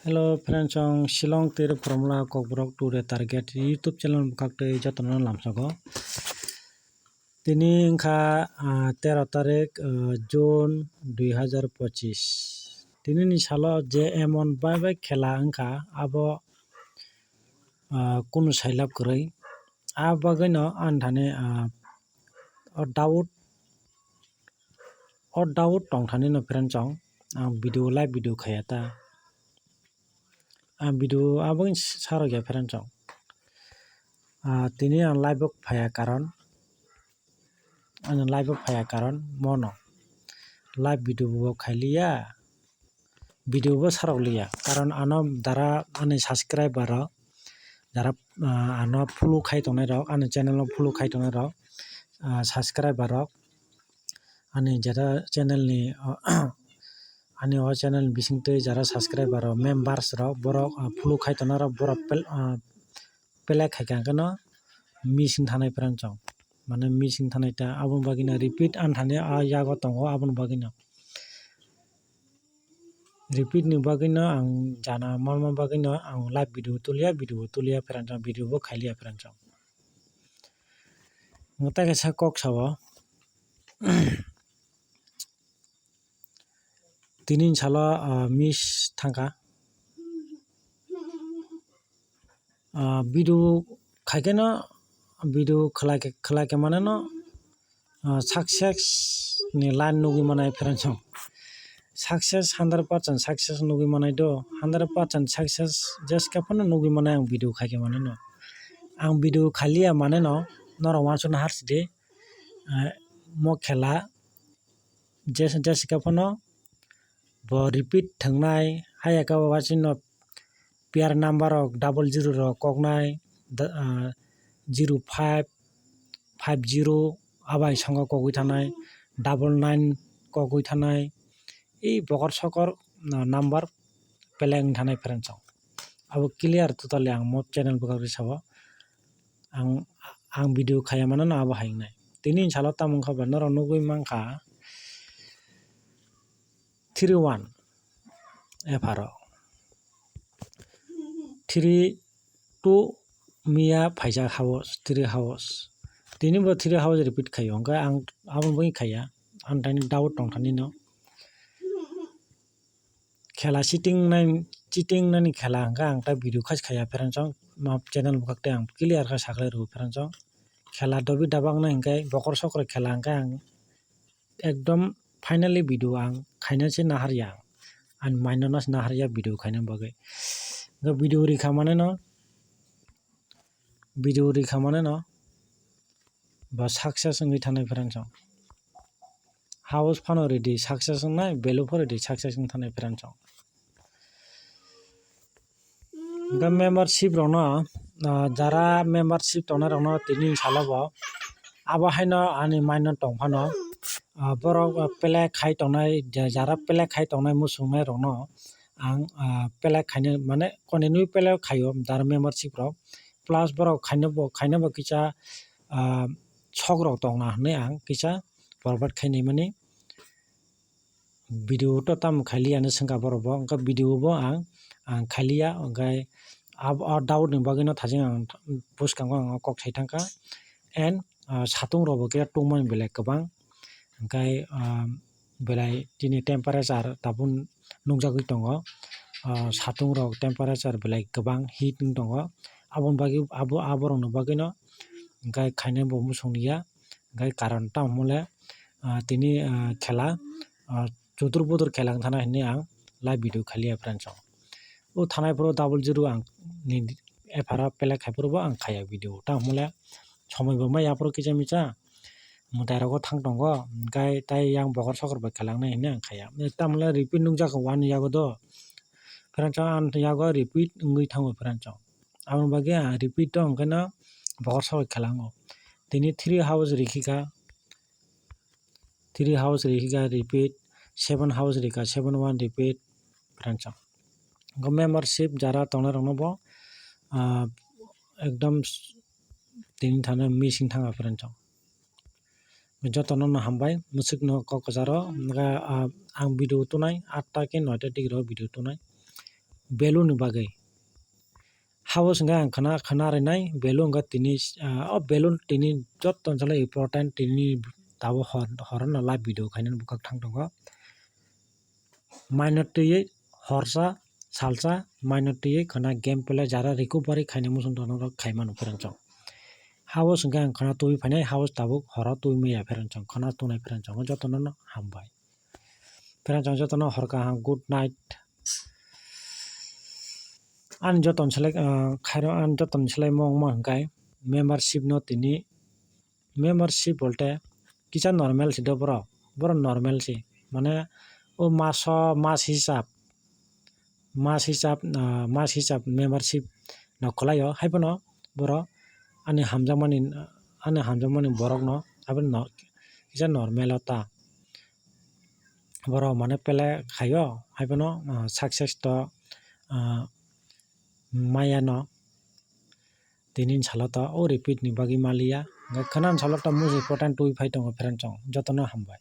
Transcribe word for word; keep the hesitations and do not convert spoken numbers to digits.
Hello friends, ang Shillong tei Phoromla Kokborok Today Target YouTube channel bwkhak tei jotono lamsogo. Tini wngkha, ah, tero tarik, ah, June dui hazar pochis. Tini ni salo je emon bai bai khela wngkha, abo, ah, kunu sailab kwrwi. A bagwino ani thani, ah, o doubt, o doubt tongthani no friends, ang video, live video khaya ta. Ang video abo wng sarok ya friends, ang, ah, tini ang live o phaya karon, ang live o phaya karon mono live video bo khailiya, video bo sarok liya, karon ano dara ani subscriber rok, dara, ah, ano follow khai tongnai rok, ani channel o follow khai tongnai rok, ah, subscriber rok, ani jara channel ni, ani o channel ni bisingtwi jara subscriber rok, members rok, borok, ah, follow khai tongnai rok, borok pel-, ah, pelek khai kha khe no missing thanai friends, mane missing thanai ta, aboni bagwi no repeat ani thani a yago tongo, aboni bagwi no repeat ni bagwi no ang jana manma bagwi no ang live video tuliya, video tuliya friends, video bo khailiya friends. Ang tei kaisa kok sao. Tini salo, ah, miss thangkha. Ah, video khaikhe no, video khlai khe, khlai khe mane no, ah, success ni line nugwi manai friends. Success, hundred percent success nugwi manai do, hundred percent success jeske phano nugwi manai ang video khaikhe mane no. Ang video khailiya mane no, norok uansukna harsidi, ah, mo khela jes-, jeske phano bo repeat thangnai, haya khe bo waisino pair number rok double zero rok koknai, da-, ah, zero five, five zero, abai songo kogwi thanai, double nine kogwi thanai, ei bokor sokor, ah, number peleng thanai friends. Abo clear totally ang mo channel bwkhak ri sao. Ang, ang video khaya mano no abo hai wngnai. Tini salo tamo wngkha ba norok nugwi mankha three one epharo. Three two miya phaijak house, three house. Tini bo three house repeat khaio, hwnkhe ang abo bagwi khaya. Ang tini doubt tongthani no. Khela cheating nai, cheating nani khela hwnkhe ang ta video khai khaya friends, ma channel bwkhak tei ang clear khe saklai rw friends. Khela dobi dabang nai hwnkhe bokor sokor khela hwnkhe ang ekdom finally video ang khaina se naharya, ang ani mind no se naharya video khaina bagwi. Hwnkhe video rikha mane no, video rikha mane no ba success wngwi thanai friends. House phano ready success wngnai, value pho ready success wng thanai friends. Hwnkhe membership rokno, ah, jara membership tongnai rokno tini salo bo abo haino ani mind no tong phano, ah, borok, ah, pelek khai tongnai, ja-, jara pelek khai tongnai muchungnai rokno ang, ah, pelek khaina mane continue pelek khaio jara membership rok, plus borok khaina bo, khaina bo kisa, ah, sok rok tongna hinwi ang kisa provide khainai mani. Video to tamo khailiya hinwi swngkha borok bo, hwnkhe video bo ang, ang khailiya, hwnkhe abo, o doubt ni bagwi no thajeng ang bwskango ang kok sai thangkha. And, ah, satung rok bo khe tungmani belai kwbang, hwnkhe, ah, belai tini temperature tabuk nukjagwi tongo, ah, satung rok temperature belai kwbang heat wng tongo, aboni bagwi abo, aborokni bagwino hwnkhe khaina bo muchung liya, hwnkhe karon tamo le, ah, tini, ah, khela, ah, chutur butur khela wng thana hinwi ang live video khailiya friends. O thanai phuru double zero ang ni ephara pelek khai phuru bo ang khaiya video. Tamo le somoi bo maya phuru kisa misa mwtai rogo thang tongo, hwnkhe tai yang bokor sokor bai khela wngnai hinwi ang khaiya. Tamo le repeat nukjak wani yago do. Friends, ang yago repeat wngwi thango friends. Aboni bagwi ang repeat o hwnkhe no bokor sokor khela wngo. Tini three house rikhi kha. Three house rikha repeat, seven house rikha seven one repeat, friends. Hwnkhe membership jara tongnai rokno bo, ah, ekdom s-, tini thani missing thangkha friends. Jotono no hambai, mwswkno kok kwcharo, hwnkhe, ah, ang video tunai atta khe noita dik rok video tunai. value ni bagwi. Habo hwnkhe ang khwna, khwna rinai value hwnkhe tini, ah, o value tini joto salai important tini tabuk hor, horono live video khainani bwkhak thang tongo. Mainw twiwi horsa, salsa, mainw twiwi khwna gameplay jara recovery khaina muchung tongo norok khaimano pherang chong. Habo hwnkhe ang khwna twi phainai, habo tabuk horo twi maya pherang chong, khwna tunai pherang chong, jotono no hambai. Pherang chong jotono hor kaham, good night. Ani joton selek, ah, khairo ani joton selai mo wngma hwnkhe membership no tini membership bolte kisa normal se do borok, borok normal se, mane o maso mas hisab, mas hisab, ah, mas hisab membership no khwlaio, haiphano borok ani hamjakmani, ani hamjakmani borokno abono kisa normal o ta borok mane pele khaio, haiphano, ah, success to, ah, maya no. Tini salo to o repeat ni bagwi maliya. Hwnkhe khwnani salo to muchung important twi phai tongo pherang chong. Jotono hambai.